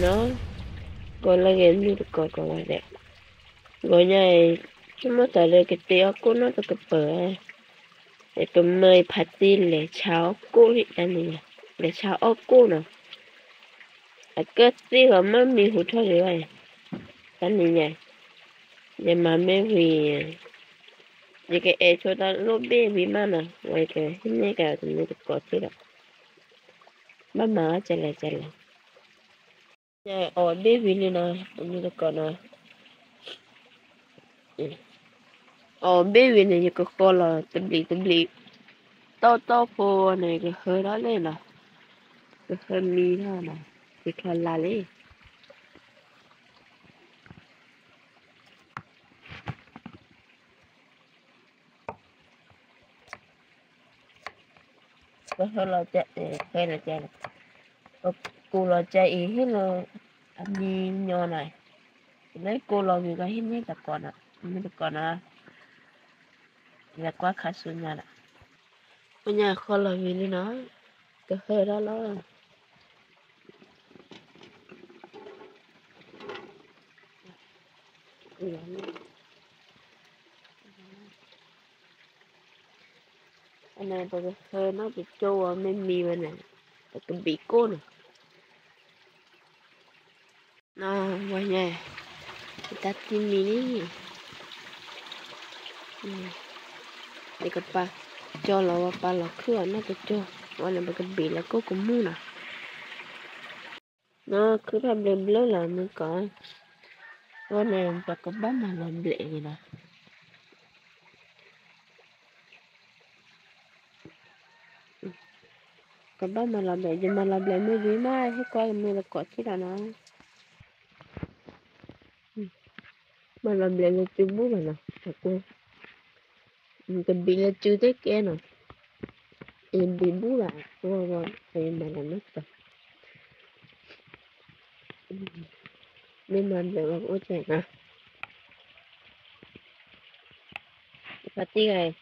နီၤ, ကိးလၢဂ့ၤမုၢ်တကိးကိးဂၤဒဲး, ဂီၤညါအံၤ ဆိကမိၣ်သးလၢကတ့အီၣ်ကိၣ်နီတကပၤ, ယပမၢယဖါတံၢ်လဲၤဆါအီၣ်ကိၣ်တနံၤညါ, လဲၤဆါအီၣ်ကိၣ်နီၤ, အကၢၢ်သ့ၣ်ဂီၤမၢ်မံဟူးထီၣ်ဒံးဘၣ်, တနံၤညါ, ယမၤမ့ၢ်ဝံၤ, ယကအဲၣ်ဆိတၢ်လိၣ်ဘ့ၣ်ဝံၤမးနီၤ, ဝဲကဟ့ၣ်န့ၢ်က့ၤတမုၢ်တကိးထံၣ်ဒီး, ဘၣ်မၤအီၣ်ကလဲၣ်ကလဲၣ် အီၣ်ဘ့ၣ်ဝံၤလံနီၤ, တမုၢ်တကိးနီၤ, အီၣ်ဘ့ၣ်ဝံၤန့ၣ် ယကဃီလီၤတဘျံးတဘျံး, တီတီဖိန့ၣ် ကဟၢထီၣ်လံနီၤ, ကဟၢမံထီၣ်နီၤ, ယထီၣ်လါလံ ပဟၢလီၤကဲ, ဟဲလီၤကဲ, ပကူလီၤကဲအံၤ ဟ့ၣ်လီၤအမံညီနီၤ, လၢကူလီၤဝံၤကဟ့ၣ်န့ၢ်တကိးနီၤ, မ့ၢ်တကိးနီၤ, လဲၤကွၢ်ခါဆူညါဒီး, ပညါဃီလီၤဝံၤလံနီၤ, ကဟၢထီၣ်လီၤ အန့ၣ် ပကဟၢနီၢ်ကကၠိဝဲမ့ၢ်မံဝဲန့ၣ်, ပကဘံးကိၣ်န့ၣ်, နီၤဝဲညါ, ပတၢ်တံၢ်မံလံ, ယကပာ်ကၠီလီၤဝဲပာ်လီၤခုၣ်အီၤနီၢ်ကကၠိ, ဝဲန့ၣ်ပကဘံးလၢကိၣ်ကမူၣ်နီၤ နီၢ်ခုၣ်ထီၣ်ဘျၢဘျၢလီၤမုၢ်ကီး, အဃိန့ၣ် ပကဘၣ်မၤလီၤဘျဲးန့ၣ်လီၤ, ကဘၣ်မၤလီၤဘျဲး, ယမၤလီၤဘျဲးမ့ၢ်ဝံၤမး ဟ့ၣ်ကွၢ်မ့ၢ်လၢကိးထံၣ်ဒီးနီၤ, မၤလီၤဘျဲးလၢစုဘူၣ်လီၤနီၤ, အဃိ ကဘံးလၢစုတကဲနီၤ, ယဘံးဘူၣ်ဘၣ်, အဃိ ယမၤလီၤမ့ၢ်ကီး, မ့ၢ်မၤဘျဲးဝဲကအိၣ်ကဲနီၤ, ဖါတံၢ်ဂၤ,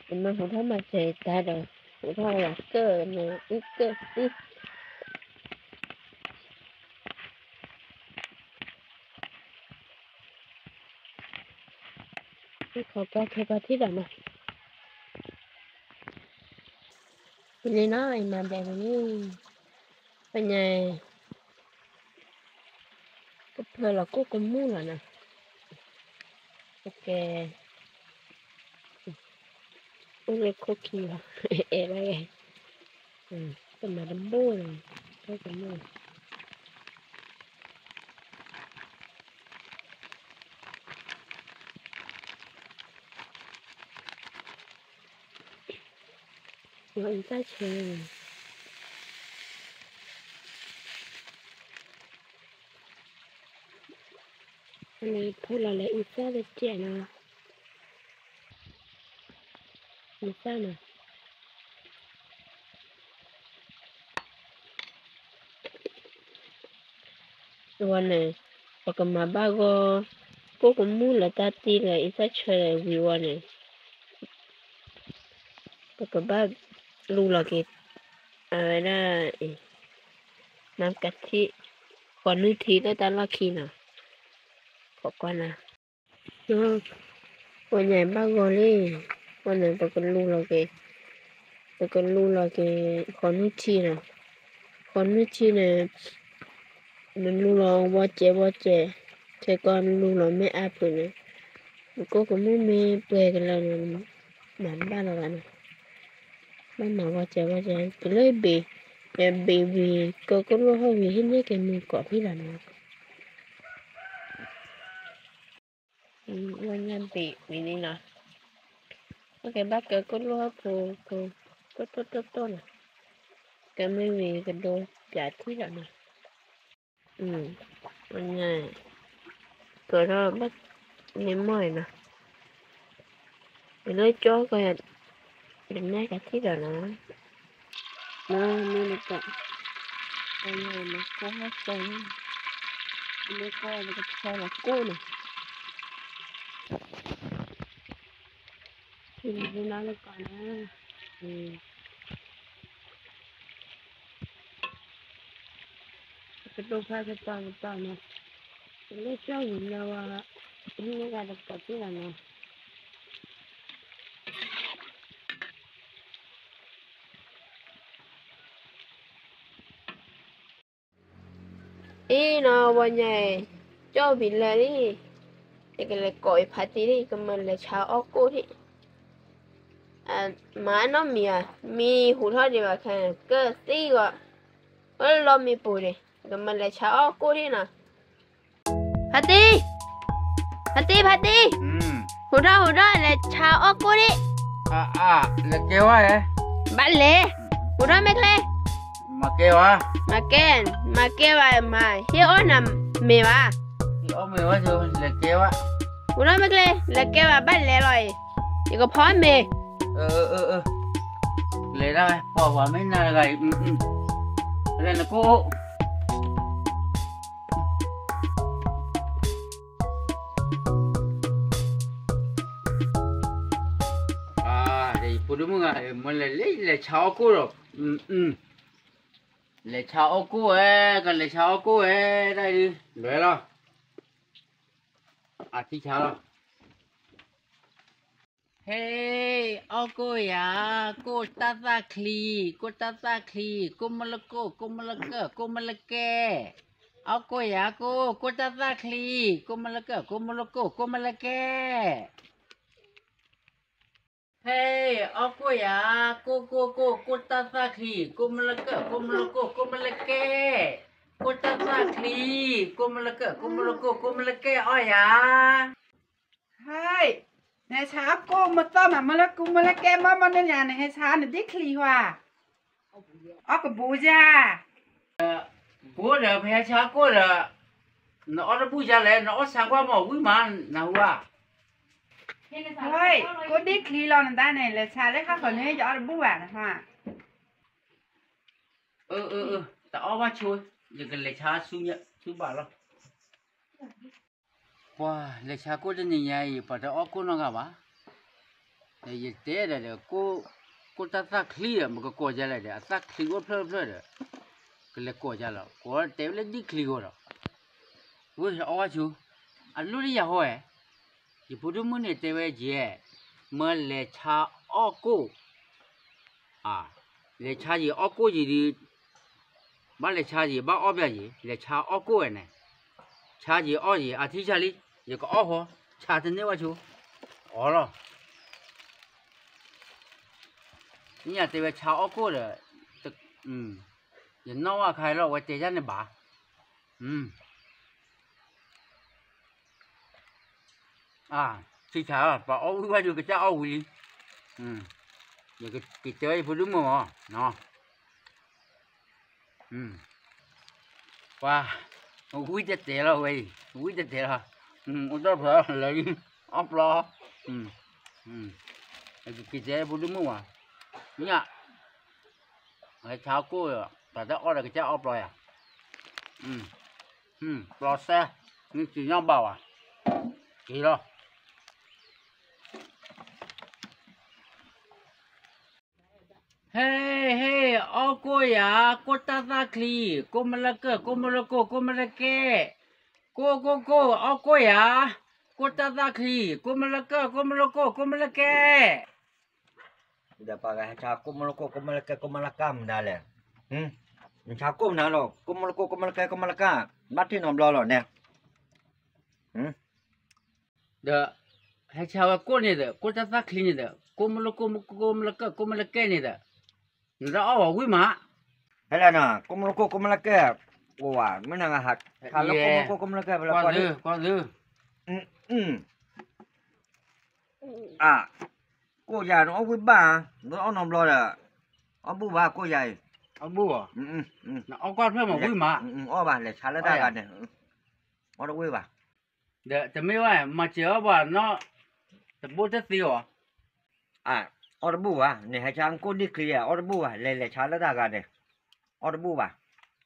ယမၤဟူးထီၣ်မၤစၢၤယတၢ်ဒီး, ဟူးထီၣ်ဝဲကၢၢ်န့ၣ် အုၣ်ကၢၢ်သံ ဟံၣ်ခီကီၢ်ခဲကီၢ်ထံၣ်ဒီးနီၤ, ပလံနီၤ အံၤမၤဘျဲးပလံ, ပညါ ကဖၢလီၤကိၣ်ကမူၣ်လီၤနီၤ, ပကဲ အိၣ်လၢခိၣ်ခံလီၤ, အဲၣ်ဒၣ်ဂ့ၤ, ပမၤတဘိၣ်လီၤ, ကိၣ်ကမူၣ် ဝဲအံသၣ်ဆၢ, အန့ၣ်ဖိလီၤလၢအံသၣ်တကဲးနီၤ, အံသၣ်နီၤ ဝဲန့ၣ် ပကမၤဘၣ်ဂီၢ် ကိၣ်ကမူၣ်လၢတၢ်တံၢ်လၢအံသၣ်ဆၢဝံၤဝဲန့ၣ် ပကဘၣ်လူလီၤက့ၤ အဝဲဒၣ် မၤကထံၣ် ဃီနုၢ်ထံလၢတၢ်လီၢ်ခံနီၤ ခိးကွၢ်နၤ ပှၤညါဘၣ်ဂီၤလံ ပှၤန့ၣ် ပကလူလီၤက့ၤ ပကလူလီၤက့ၤ ဃီနုၢ်ထံနီၤ ဃီနုၢ်ထံန့ၣ် နလူလီၤဝီစဲးဝီစဲး ခဲကီၢ်လူလီၤမ့ၢ်အါဖုးန့ၣ် နကိၣ်ကမူၣ်မ့ၢ်ပှဲၤကလၢာ်န့ၣ် မၤတဘၣ်လီၤဘၣ်န့ၣ် ဘၣ်မၤဝီစဲးဝီစဲး တုၤလၢဘ့ၣ် ယဘ့ၣ်ဝံၤ ကၢကိၣ်လိၣ်ဟီၣ်ဝံၤ ဟ့ၣ်န့ၢ်က့ၤမုၢ်ကီးဖံလီၤန့ၣ် ဝဲညါဘ့ၣ်ဝံၤန့ၣ်နီၤ ပကဘၣ်ကၢကိၣ်လိၣ်ဟီၣ်ဖိ ဖိ တိၢ်တိၢ်တိၢ်တိၢ်နီၤ ကမ့ၢ်ဝံၤကဒိပၠးထံၣ်လီၤနီၤ ဝဲညါ ကၢထီၣ်ဘၣ်န့ၣ်မီၢ်အံၤနီၤ ယလၢကၠီကီးယၤ ယနဲၣ်ကထံၣ်လီၤနီၤ မ့ၢ်လၢကီး ပှၤညါမၤကီၢ်ဟီၣ်ကၠီ မ့ၢ်ကီၢ်ပကဆီလီၤကိၣ်နီၤ ထံၣ်လံလၢကီးနီၤ ပက ဒိဖးကတီၢ်ကတီၢ်နီၤ, လၢကၠီဝံၤလၢဝဲ, မ့ၢ်ဂၤတကိးသ့ၣ်လီၤနီၤ. အံၤနီၤ ဝဲညါအံၤ, ကၠီဝံၤလၢလံ, ယကလဲၤကိးအံၤဖါတံၢ်လံ ကမၢလဲၤဆါအီၣ်ကိၣ်ဒံး, မၤနီတမံၤဧါ, မံဟူးထီၣ်ဒံးဘၣ်ခဲန့ၣ် ကၢၢ်သံဂီၤ, အိၣ်လီၤမံပူၤဒံး, ကမၢလဲၤဆါအီၣ်ကိၣ်ဒံးနီၤ. ဖါတံၢ်, ဖါတံၢ်, ဖါတံၢ်, ဟူးထီၣ် ဟူးထီၣ် လဲၤဆါအီၣ်ကိၣ်ဒံး. လဲၤကဲဝဲ, ဘၣ်လဲၤ, ဟူးထီၣ်မ့ၢ်ကျဲ, မၤကဲဝဲ, မၤကဲ, မၤကဲဝဲ မၤဟ့ၣ်အီၣ်နၤမ့ၤဘၣ်, ဟ့ၣ်အီၣ်မ့ၤဝဲ, လဲၤကဲဝဲ, ဟူးထီၣ်မ့ၢ်ကျဲ လဲၤကဲဝဲ ဘၣ်လဲၤလီၤအံၤ, ယကဖီမ့ၤ လဲၤဒၣ် ပှၤပှၤမ့ၢ်နၤတဂၤအံၤ, လဲၤနကိၣ် ယဖိဒိၣ်မုၣ်ဂၤ မ့ၢ်လဲၤလဲၤလဲၤဆါအီၣ်ကိၣ်ဒီး, လဲၤဆါအီၣ်ကိၣ်ဝဲ, ကလဲၤဆါအီၣ်ကိၣ်ဝဲ, တၢ်ဒုး လွဲလီၤ, အထံဆါလီၤ. ဟဲ, အီၣ်ကိၣ်ယၤ, ကိၣ်တၢ်သၣ်ချံ, ကိၣ်တၢ်သၣ်ချံ, ကိၣ်မလကိၣ်, ကိၣ်မလကၢၢ်, ကိၣ်မလကဲ, အီၣ်ကိၣ်ယၤကိၣ်, ကိၣ်တၢ်သၣ်ချံ, ကိၣ်မလကၢၢ်, ကိၣ်မလကိၣ်, ကိၣ်မလကဲ. ဟဲ, အီၣ်ကိၣ်ယၤ, ကိၣ်ကိၣ်ကိၣ်, ကိၣ်တၢ်သၣ်ချံ, ကိၣ်မလကၢၢ်, ကိၣ်မလကိၣ်, ကိၣ်မလကဲ, ကိၣ်တၢ်သၣ်ချံ, ကိၣ်မလကၢၢ်, ကိၣ်မလကိၣ်, ကိၣ်မလကဲ အီၣ်ယၤ. ဟဲ, နဟဲဆါအီၣ်ကိၣ်မ့ၢ်သီၣ်မး မ့ၢ်လၢကိၣ်မ့ၢ်လၢကဲမ့ၢ်မ့ၢ်န့ၣ်ညါ နဟဲဆါနဒ်ချံဝဲ, အီၣ်ကဘိယၤ. ကိၣ်ဒီး ဖဲဟဲဆါကိၣ်ဒီး နအီၣ်တဘူၣ်ယၤလဲၣ်, နအီၣ်ဆါကွၢ်မ့ၢ်ဝံၣ်မး နဟူဧါ. ကိၣ်ဒ်ချံလီၤနတၢ်န့ၣ် လဲၤဆါလၢဟါခီန့ၣ် ယအီၣ်တဘူၣ်ဘၣ်နဟါ. တအီၣ်ဘၣ်ဆိ, ယကလဲၤဆါဆူဘၣ်လီၤ. ပှၤလဲၤဆါကိၣ်တနံၤညါအံၤ ပှၤတအီၣ်ကိၣ်နီတဂၤဘၣ်. ဒီးယတဲဒီး ကိၣ်တၢ်သၣ်ချံဒီး ပကကိးယၤလဲၣ်ဒီး အသၣ်ချံအိၣ်ဖျၢၣ်ဖျၢၣ်ဒီး ကလဲၤကိးယၤလီၤ. ကိးတဲဝဲလၢဒ်ချံဂီၤဒီး ဝဲအီၣ်ဘၣ်ဆိ, အလိၣ်လၢယၤဟီဧဲ, ယဖိဒိၣ်မုၣ်န့ၣ်တဲဝဲယဲ, မ့ၢ်လဲၤဆါအီၣ်ကိၣ် လဲၤဆါယံၤအီၣ်ကိၣ်ယံၤဒီး, ဘၣ်လဲၤဆါယံၤ ဘၣ်အီၣ်ဘၣ်ယံၤ လဲၤဆါအီၣ်ကိၣ်ဝဲန့ၣ်, ဆါယံၤအီၣ်ယံၤ အထံဆါလံ, ယကအီၣ်ဃီ, ဆါတန့ၢ်ဝဲဆိ, အီၣ်လီၤ. မ့ၢ်ယတဲဝဲဆါအီၣ်ကိၣ်ဒီး, ယနီၣ်ဝဲအခါလီၤ ဝဲတဲယၤန့ၣ်ဘၣ်. အါ, ထံဆါလီၤ ပှၤအီၣ်ဝံၣ်ဝဲဒုးကစၢ်အီၣ်ဝံၤလံ. ယကက့ၤတဲဝဲယဖိဒိၣ်မုၣ်မး, ပှၤ, ဝံၣ်တတဲာ်လီၤဝဲအံၤ, ဝံၣ်တတဲာ်လီၤ, အိၣ်ဒီဖျၢၣ်လၢ, အီၣ်ပျီ, ယကက့ၤတဲယဖိဒိၣ်မုၣ်မး, ညၣ် ဟဲဆါကိၣ်, တၢ်တအီၣ်ဒီးကစၢ်အီၣ်ပျီယၤ, ပျီစဲ, မ့ၢ်စံၣ်ညီၣ်ဘၣ်ဝဲ, က့ၤလီၤ. ဟဲ, ဟဲ, အီၣ်ကိၣ်ယၤ, ကိၣ်တၢ်သၣ်ချံ, ကိၣ်မလကၢၢ်, ကိၣ်မလကိၣ်, ကိၣ်မလကဲ, ကိၣ်ကိၣ်ကိၣ်, အီၣ်ကိၣ်ယၤ, ကိၣ်တၢ်သၣ်ချံ, ကိၣ်မလကၢၢ်, ကိၣ်မလကိၣ်, ကိၣ်မလကဲ. ဒီးပှၤဂၤဟဲဆါကိၣ်မလကိၣ် ကိၣ်မလကဲ ကိၣ်မလကၢ်မတၤလဲၣ်. နဆါကိၣ်မနုၤလီၤ ကိၣ်မလကိၣ် ကိၣ်မလကဲ ကိၣ်မလကၢ်, ဘၣ်ထံၣ်နီတဘျီလီၤန့ၣ်. ဒီး ဟဲဆါဝဲကိၣ်န့ၣ်ဒီး ကိၣ်တၢ်သၣ်ချံန့ၣ်ဒီး ကိၣ်မလကိၣ် ကိၣ်မလကၢ် ကိၣ်မလကဲန့ၣ်ဒီး နတအီၣ်ဝဲဝံၣ်မး. ဖဲလဲၣ်နီၤ ကိၣ်မလကိၣ် ကိၣ်မလကဲ ကိးဝဲ မ့ၢ်နဂၤဟးဆါလၢကိၣ်မလကိၣ် ကိၣ်မလကဲ ဖဲလဲၣ်ကွၢ်သု, ကွၢ်သု. အါ, ကိၣ်ယၤ နအီၣ်ဝံၣ်ဘၣ်, နအီၣ်နီတဘျီဒီး အီၣ်ဘူၣ်ဘၣ်ကိၣ်ယၤအံၤ, အီၣ်ဘူၣ်, နအီၣ်ကွၢ်ဖျၢၣ်မးဝံၣ်မး, အီၣ်ဘၣ် လဲၤဆါလၢတၢ်ဂၤန့ၣ်, အီၣ်တဝံၣ်ဘၣ်. ဒီးတမ့ၢ်ဘၣ် မၤစၢၤအီၣ်ပှၤနီၢ်, တဘိတသ့အီၤ. အါ, အီၣ်တဘူၣ်ဘၣ် နဟဲဆါကိၣ်န့ၢ်ချံဧါ အီၣ်တဘူၣ်ဘၣ် လဲၤလဲၤဆါလၢတၢ်ဂၤန့ၣ်, အီၣ်တဘူၣ်ဘၣ်,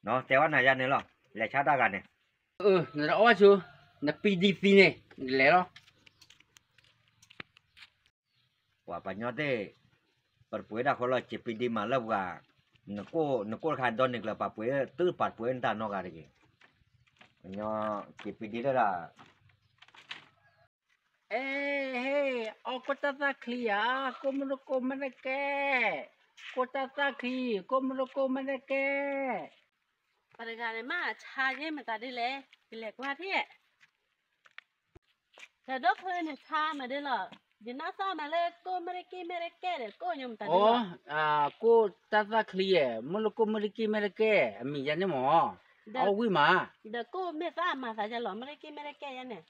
တဲဝဲနၤယၤန့ၣ်လီၤ လဲၤဆါတၢ်ဂၤန့ၣ်. နတအီၣ်ဆိ, နပံၤဒံသံန့ၣ် နလဲၤလီၤ. ပှၤပှၤညီသ့ၣ်, ပတပှ့ၤဒၣ်ဃီလီၤ စံးပံၤဒံမးလၢပှၤ, နကိၣ်တခါဒီန့ၣ်ကျၢၤ ပှၤပှ့ၤသုပှၤပှ့ၤနတၢ်နီတဂၤတဂ့ၤ. ကညီက့ၤပံဒ့တဒၣ်, အဲ ဟ့ၣ် အီၣ်ကိၣ်တၢ်သၣ်ချံဧါ, ကိၣ်မုၢ်တကိၣ်မ့ၢ်တကဲ, ကိၣ်တၢ်သၣ်ချံ, ကိၣ်မုၢ်တကိၣ်မ့ၢ်တကဲ. ပှၤတဂၤန့ၣ်မ့ၢ်ဆါယဲၢ်မတၤဒ်လဲၣ်, ယလဲၤကွၢ်ထံၣ်. ဒီးဒိၣ်ဖုန့ၣ်ဆါမတၤဒ်လဲၣ်, ယနၢ်သီမးလၢကိၣ်မ့ၢ်တကဲမ့ၢ်တကဲဒီး ကိၣ်ညိမတၤဒ်လဲၣ်. ကိၣ်တၢ်သၣ်ချံဧါ, မုၢ်တကိၣ်မ့ၢ်တကဲမ့ၢ်တကဲ, အမံၤယၤန့ၣ်မ့ၢ်, အီၣ်ဝံၣ်မး, ဒီးကိၣ်မ့ၢ်သၣ်မၤသးယဲၢ်လီၤ, မ့ၢ်တကဲမ့ၢ်တကဲယဲၢ်န့ၣ်.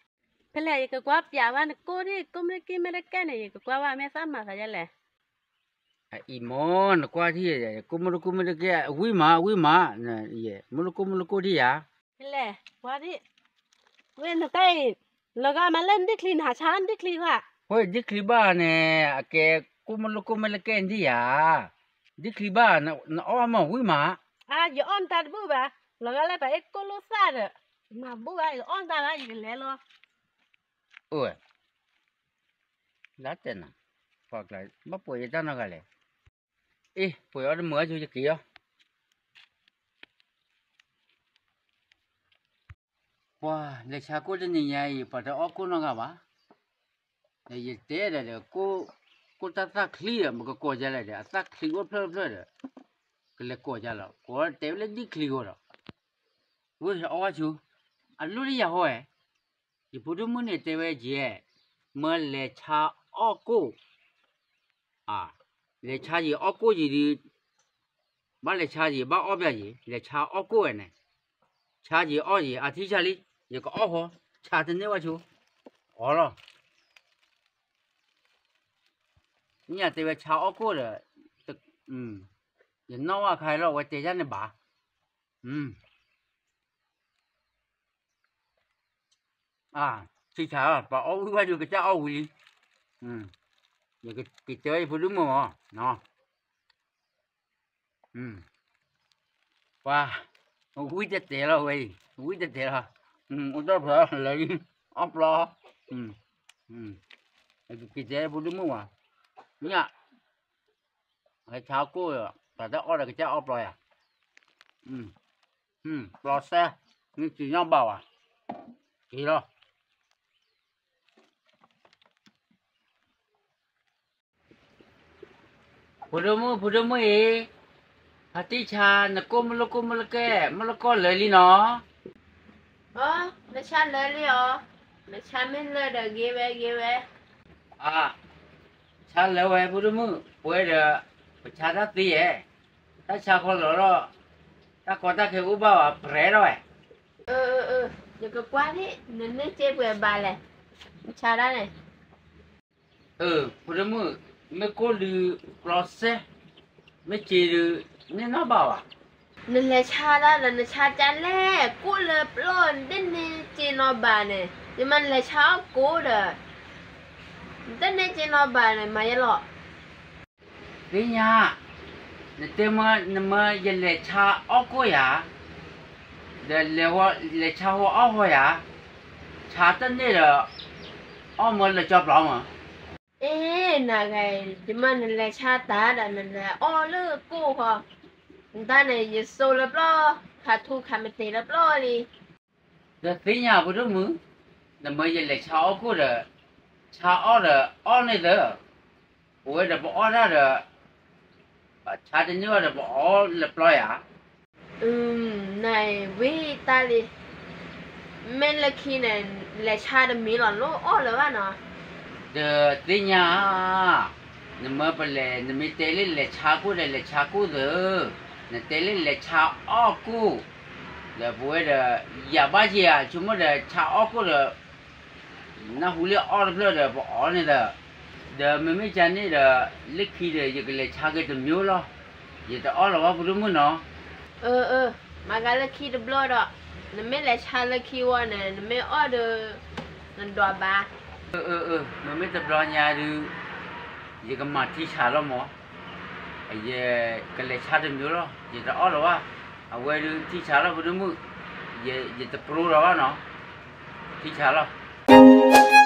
ဖဲလဲၣ် ယကကွၢ်ပျးဘၣ်နကိၣ်ဒ် ကိၣ်မ့ၢ်တကဲမ့ၢ်တကဲန့ၣ် ယကကွၢ်ဘၣ်မ့ၢ်သၣ်မၤသးယဲၢ်လဲၣ်. အအံၤမ့ၢ် နကွၢ်ထံၣ်, ကိၣ်မုၢ်တကိၣ်မ့ၢ်တကဲ, ဝံၣ်မး ဝံၣ်မး, မုၢ်တကိၣ်မုၢ်တကိၣ်ဒ်ယၤ. ဖဲလဲၣ် ကွၢ်ထံၣ်, ဝဲနတၢ်အံၤ, လီၤဂာ်မးလၢနဒ့ချံနဟးဆါနဒ့ချံဧါ. ဟိ ဒ့ချံဘၣ်န့ၣ် အကဲကိၣ်မုၢ်တကိၣ်မ့ၢ်တကဲဒ်ယၤ, ဒ့ချံဘၣ်, နအီၣ်မးဝံၣ်မး. အါ ယအီၣ်နတၢ်တဘူၣ်ဘၣ်, လီၤဂာ်လၢပှၤအဲၣ်ကိၣ်လိာ်သၣ်ဒီး, မၤဘူၣ်ဘၣ် ယအီၣ်နတၢ်ဘၣ် ယကလဲၤလီၤ. အိၣ်ဝဲ, လၢတဲနၤ, ပှၤကျါ, ဘၣ်ပှဲၤယတၢ်နီတဂၤလဲၣ်. အ့ ပှဲၤအီၣ်တမုာ်အါဆိ ယက့ၤအီၤ. ပှၤလဲၤဆါကိၣ်တနံၤညါအံၤ ပှၤတအီၣ်ကိၣ်နီတဂၤဘၣ်. ဒီးယတဲဒီး ကိၣ်တၢ်သၣ်ချံဒီး ပကကိးယၤလဲၣ်ဒီး အသၣ်ချံအိၣ်ဖျၢၣ်ဖျၢၣ်ဒီး ကလဲၤကိးယၤလီၤ. ကိးတဲဝဲလၢဒ့ချံဂီၤဒီး ဝဲအီၣ်ဝဲဆိ, အလိၣ်လၢယၤဟီဝဲ, ယဖိဒိၣ်မုၣ်န့ၣ်တဲဝဲယဲၢ်, မၢလဲၤဆါအီၣ်ကိၣ်, လဲၤဆါယံၤအီၣ်ကိၣ်ယံၤဒုး, ဘၣ်လဲၤဆါယံၤ ဘၣ်အီၣ်ပျးယံၤ လဲၤဆါအီၣ်ကိၣ်ဝဲန့ၣ်, ဆါယံၤအီၣ်ယံၤ အထံဆါလံ, ယကအီၣ်ဃီ, ဆါတန့ၢ်ဝဲဆိ, အီၣ်လီၤ. မ့ၢ်ယတဲဝဲဆါအီၣ်ကိၣ်ဒီး, ယနီၣ်ဝဲအခါလီၤ ဝဲတဲယၤန့ၣ်ဘၣ်. အါ, ထံဆါလီၤ ပှၤအီၣ်ဝံၣ်ဝဲဒုးကစၢ်အီၣ်ဝံၤလံ. ယကတဲယဖိဒိၣ်မုၣ်မး, ပှၤ, ဝံၣ်တတဲလီၤဝဲအံၤ, ဝံၣ်တတဲလီၤ, အိၣ်ဒီဖျၢၣ်လၢ, အီၣ်ပျီ, ကတဲယဖိဒိၣ်မုၣ်မး, ညၣ် ဟဲဆါကိၣ်ဒီး တၢ်တအီၣ်ဒီးကစၢ်အီၣ်ပျီယၤ, ပျီစဲ, မ့ၢ်စံၣ်ညီၣ်ဘၣ်ဝဲ, က့ၤလီၤ. ဖိဒိၣ်မုၣ် ဖိဒိၣ်မုၣ်အံၤ, ဖါတံၢ်ဆါ နကိၣ်မုၢ်လိၣ်ကိၣ်မုၢ်လိၣ်ကဲ, မုၢ်လိၣ်ကိၣ်လၢာ်လံနီၤ. အီ, နဆါလၢာ်လံအီၤ, နဆါမ့ၢ်လၢာ်ဒီးဂ့ၤဝဲဂ့ၤဝဲ. အါ, ဆါလၢာ်ဝဲဖိဒိၣ်မုၣ်, ပဝဲဒီး, ပဆါတၢ်သ့ဧဲ, တၢ်ဆါခီလီၤလီၤ, တၢ်ကီတၢ်ခဲအိၣ်ဘၣ်ဝဲပြဲးထီၣ်ဝဲ. အၢ, ယကကွၢ်န့ၣ် နန့ၢ်စ့ပှဲၤဘၣ်လဲၣ်, နဆါတၢ်န့ၣ်. အၢ, ဖိဒိၣ်မုၣ်, မ့ၢ်ကိၣ်ဒုး, ပျီစဲ, မ့ၢ်စ့ဒုး, န့ၢ်နီၣ်ဘၣ်ဘၣ်. နလဲၤဆါတၢ်ဒီး နဆါကလဲၣ်, ကိၣ်လၢပျီ နတန့ၢ်စ့နီတဘးန့ၣ်, ယမၤနလဲၤဆါအီၣ်ကိၣ်ဒီး, နတန့ၢ်စ့နီတဘးန့ၣ် မၤယဲလီၤ. သ့ၣ်ညါ, နတဲမၢ နမၢယလဲၤဆါအီၣ်ကိၣ်ယၤ, ဒီးလဲၤဆါဟိအီၣ်ဟီယၤ, ဆါတန့ၢ်ဒီး, အီၣ်မၢလၢကၠီပျီမၢ. အ့, နဂၤ, ယမၢနလဲၤဆါတၢ်ဒီး နလဲၤအီၣ်လၢကိၣ်ဃီ, နတၢ်န့ၣ် ယစိလၢပျီ, ခးထူခးမတ့ၤလၢပျီလံ. ဒီးသ့ၣ်ညါဖိဒိၣ်မုၣ်, နမၢယလဲၤဆါအီၣ်ကိၣ်ဒီး, ဆါအီၣ်ဒီးအီၣ်န့ၣ်သၢ, ပဝဲဒီးပအီၣ်တၢ်ဒီး, ဆါတန့ၢ်ဝဲဒီးပအီၣ်လၢပျီယၤ. နဝံၣ်တၢ်လံ, မ့ၢ်လၢခံန့ၣ်, လဲၤဆါတမံၤလီၤ နအိၣ်အီၣ်လၢၤဘၣ်နီၤ. ဒီးသ့ၣ်ညါ, နမၢပလဲၤ နမ့ၢ်တဲလၢလဲၤဆါကိၣ်ဒီး လဲၤဆါကိၣ်သၢ, နတဲလၢလဲၤဆါအီၣ်ကိၣ်, ဒီးပဝဲဒီး, ယၤဘၣ်ယၤ ဆိကမိၣ်ဒီးဆါအီၣ်ကိၣ်ဒီး နၢ်ဟူလၢအီၣ်တဖျၢၣ်ဒီးပအီၣ်န့ၣ်သၢ, ဒီးမ့မ့ၢ်ကန့ၣ်ဒီး, လၢခံဒီးယကလဲၤဆါက့ၤတမံၤလီၤ, ယတအီၣ်လၢၤဘၣ်ဖိဒိၣ်မုၣ်နီၤ. အၢ, မၤဂၤလၢခံတဘျီဒီး, နမ့ၢ်လဲၤဆါလၢခံဝံၤန့ၣ် နမ့ၢ်အီၣ်ဒီး, နဒွးဘၣ်. အၢ, မ့မ့ၢ်တဘျီညါဒုး, ယကမၤထံဆးလီၤမၢ, ယကလဲၤဆါတမံၤလီၤ ယတအီၣ်လၢၤဘၣ်, အဝဲဒုးထံဆးလီၤဖိဒိၣ်မုၣ်, ယတပြိဒီးဘၣ်နီၤ, ထံဆးလီၤ.